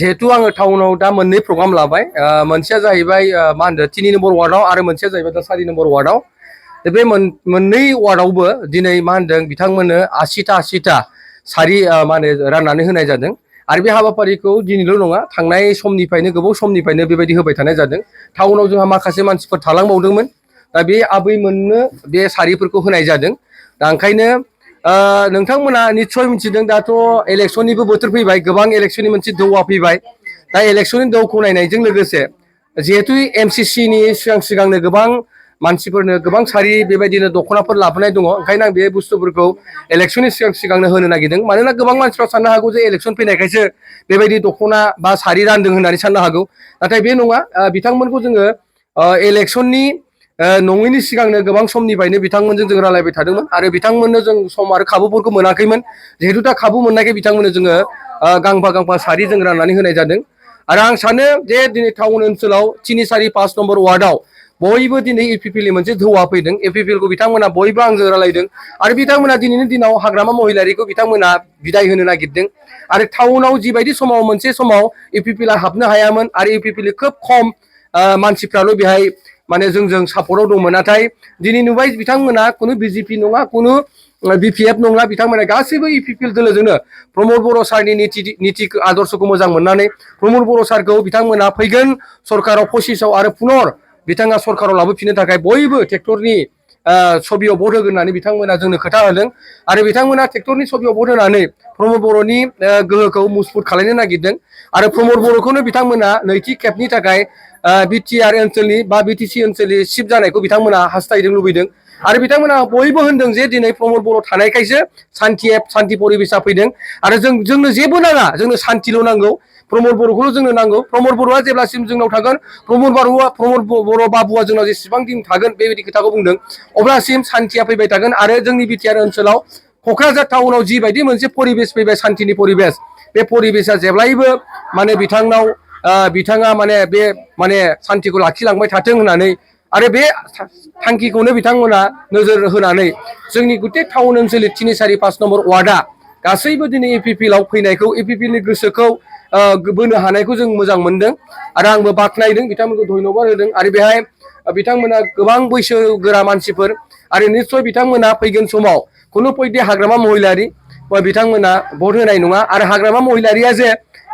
जिहेतु आङो टाउनाव दा मोननै प्रग्राम लाबाय मोनसेया जाहैबाय मा होनदों 3 नम्बर वार्डआव आरो मोनसेया जाहैबाय दा 4 नम्बर वार्डआव बे मोननै वार्डआवबो दिनै मा होनदों बिथांमोननो 80टा सारि मा होनो राननानै होनाय जादों आरो बे हाबाफारिखौ दिनैल' नङा थांनाय समनिफ्रायनो गोबाव समनिफ्रायनो बेबायदि होबाय थानाय जादों टाउनाव जोंहा माखासे मानसिफोर थालांबावदोंमोन दा बे आबैमोननो बे सारिफोरखौ होनाय जादों दा ओंखायनो नोंथांमोना निस्सय मिथिदों दाथ' इलेक्सननिबो बोथोर फैबाय गोबां इलेक्सननि मोनसे दौआ फैबाय दा इलेक्सननि दौखौ नायनायजों लोगोसे जिहेतु एमसिसिनि सिगांनो गोबां मानसिफोरनो गोबां सारि बेबायदिनो दख'नाफोर लाबोनाय दङ ओंखायनो आं बे बुस्थुफोरखौ इलेक्सननि सिगांनो होनो नागिरदों मानोना गोबां मानसिफ्रा साननो हागौ जे इलेक्सन फैनायखायसो बेबायदि दख'ना बा सारि रानदों होननानै साननो हागौ नाथाय बे नङा बिथांमोनखौ जोङो इलेक्सननि नङैनि सिगांनो गोबां समनिफ्रायनो बिथांमोनजों जों रायलायबाय थादोंमोन आरो बिथांमोननो जों सम आरो खाबुफोरखौ मोनाखैमोन जिहेतु दा खाबु मोननायखाय बिथांमोननो जोङो गांफा सारि जों राननानै होनाय जादों आरो आं सानो जे दिनै टाउन ओनसोलाव 3 4 5 नम्बर वार्डआव बयबो दिनै इपिपिएलनि मोनसे धौआ फैदों इपिपिएलखौ बिथांमोना बयबो आंजों रायलायदों आरो बिथांमोना दिनैनि दिनाव हाग्रामा महिलारिखौ बिथांमोना बिदाय होनो नागिरदों आरो टाउनाव जिबायदि समाव मोनसे समाव इपिपिएलआ हाबनो हायामोन आरो इपिपिएलनि खोब खम मानसिफ्राल' बेहाय माने जोंजों सापर्टआव दंमोन नाथाय दिनै नुबाय बिथांमोना खुनु बिजेपि नङा खुनु बिपिएफ नङा बिथांमोना गासैबो इपिपिएल दोलोजोंनो प्रमद बर' सारनि नीति आदर्शखौ मोजां मोननानै प्रमद बर' सारखौ बिथांमोना फैगोन सरकाराव 25आव आरो पुनर बिथाङा सरकाराव लाबोफिननो थाखाय बयबो ट्रेक्टरनि छबियाव भट होगोन होननानै बिथांमोना जोंनो खोथा होदों आरो बिथांमोना ट्रेक्टरनि छबियाव भट होनानै प्रमद बर'नि गोहोखौ मुसफुत खालामनो नागिरदों आरो प्रमद बर'खौनो बिथांमोना नैथि खेबनि थाखाय बिटिआर ओनसोलनि बा बिटिसि ओनसोलनि चिफ जानायखौ बिथांमोना हास्थायदों लुबैदों आरो बिथांमोना बयबो होनदों जे दिनै प्रमद बर' थानायखायसो सान्थि परिबेसा फैदों आरो जोंनो जेबो नाङा जोंनो सान्थिल' नांगौ प्रमद बर'खौल' जोंनो नांगौ प्रमद बर'आ जेब्लासिम जोंनाव थागोन प्रमद बर' बाबुआ जोंनाव जेसेबां दिन थागोन बेबायदि खोथाखौ बुंदों अब्लासिम सान्थिया फैबाय थागोन आरो जोंनि बिटिआर ओनसोलाव क'क्राझार टाउनाव जिबायदि मोनसे परिबेस फैबाय सान्थिनि परिबेस बे परिबेसा जेब्लायबो माने बिथाङा माने बे माने सान्थिखौ लाखिलांबाय थाथों होननानै आरो बे थांखिखौनो बिथांमोना नोजोर होनानै जोंनि गुथे टाउन ओनसोलनि 3 4 5 नम्बर वार्डआ गासैबो दिनै इपिपिएलआव फैनायखौ इपिपिएलनि गोसोखौ बोनो हानायखौ जों मोजां मोनदों आरो आंबो बाख्नायदों बिथांमोनखौ धन्यबाद होदों आरो बेहाय बिथांमोना गोबां बैसोगोरा मानसिफोर आरो निस्सय बिथांमोना फैगोन समाव खुनु पयदे हाग्रामा महिलारि बिथांमोना भट होनाय नङा आरो हाग्रामा महिलारिया जे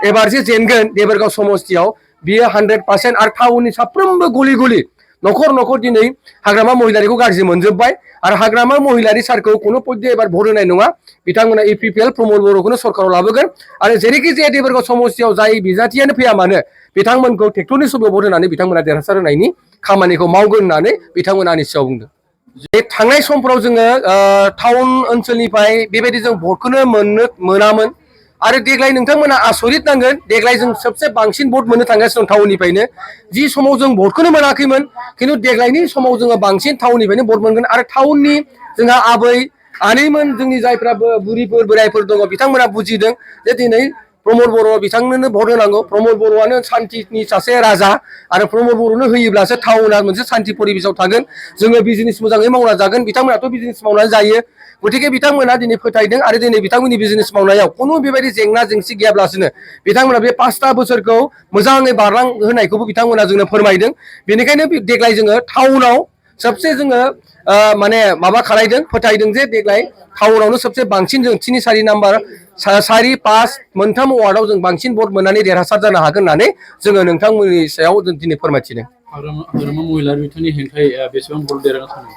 एबार जे जेनगोन देबोरगाव समस्तियाव बियो 100% आरो टाउननि साफ्रोमबो गलि न'खर दिनै हाग्रामा महिलारिखौ गाज्रि मोनजोब्बाय आरो हाग्रामा महिलारि सारखौ खुनु पयदे एबार भट होनाय नङा बिथांमोना इपिपिएल प्रमद बर'खौनो सरकाराव लाबोगोन आरो जेरैखि जाया देबोरगाव समस्तियाव जाय बिजाथियानो फैया मानो बिथांमोनखौ ट्रेक्टरनि छबियाव भट होनानै बिथांमोना देरहासार होनायनि खामानिखौ मावगोन होननानै बिथांमोना आंनि सिगाङाव बुंदों बे थांनाय समफोराव जोङो टाउन ओनसोलनिफ्राय बेबायदि जों भटखौनो मोनामोन आरो देग्लाय नोंथांमोना आसरित नांगोन देग्लाय जों सबसे बांसिन भट मोननो थांगासिनो दं टाउननिफ्रायनो जि समाव जों भटखौनो मोनाखैमोन खिन्थु देग्लायनि समाव जोङो बांसिन टाउननिफ्रायनो भट मोनगोन आरो टाउननि जोंहा आबै आनैमोन जोंनि जायफ्रा बुरिफोर बोरायफोर दङ बिथांमोना बुजिदों जे दिनै प्रमद बर' बिथांनोनो भट होनांगौ प्रमद बर'आनो सान्थिनि सासे राजा आरो प्रमद बर'नो होयोब्लासो टाउना मोनसे सान्थि परिबेसाव थागोन जोङो बिजनेस मोजाङै मावना जागोन बिथांमोनाथ' बिजनेस मावनानै जायो गतिके बिथांमोना दिनै फोथायदों आरो दिनै बिथांमोननि बिजनेस मावनायाव खुनु बेबायदि जेंना जेंसि गैयाब्लासिनो बिथांमोना बे 5टा बोसोरखौ मोजाङै बारलां होनायखौबो बिथांमोना जोंनो फोरमायदों बेनिखायनो देग्लाय जोङो टाउनाव सबसे जोङो माने माबा खालायदों फोथायदों जे देग्लाय टाउनावनो सबसे बांसिन जों 3 4 नम्बर 4 5 मोनथाम वार्डआव जों बांसिन भट मोननानै देरहासार जानो हागोन होननानै जोङो नोंथांमोननि सायाव जों दिनै फोरमायथिदों हाग्रामा महिलारि बिथांनि हेंथायै बेसेबां भट देरहानो सानो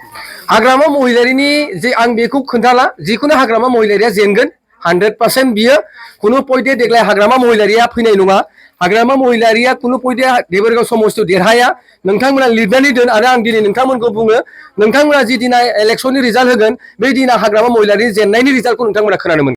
हाग्रामा महिलारिनि जे आं बेखौ खोन्थाला जिखुनु हाग्रामा महिलारिया जेनगोन 100% बियो खुनु पयदे देग्लाय हाग्रामा महिलारिया फैनाय नङा हाग्रामा महिलारिया खुनु पयदे देबोरगाव समस्तियाव देरहाया नोंथांमोना लिरनानै दोन आरो आं दिनै नोंथांमोनखौ बुङो नोंथांमोना जि दिना इलेक्सननि रिजाल्ट होगोन बे दिना हाग्रामा महिलारिनि जेननायनि रिजाल्टखौ नोंथांमोना खोनानो मोनगोन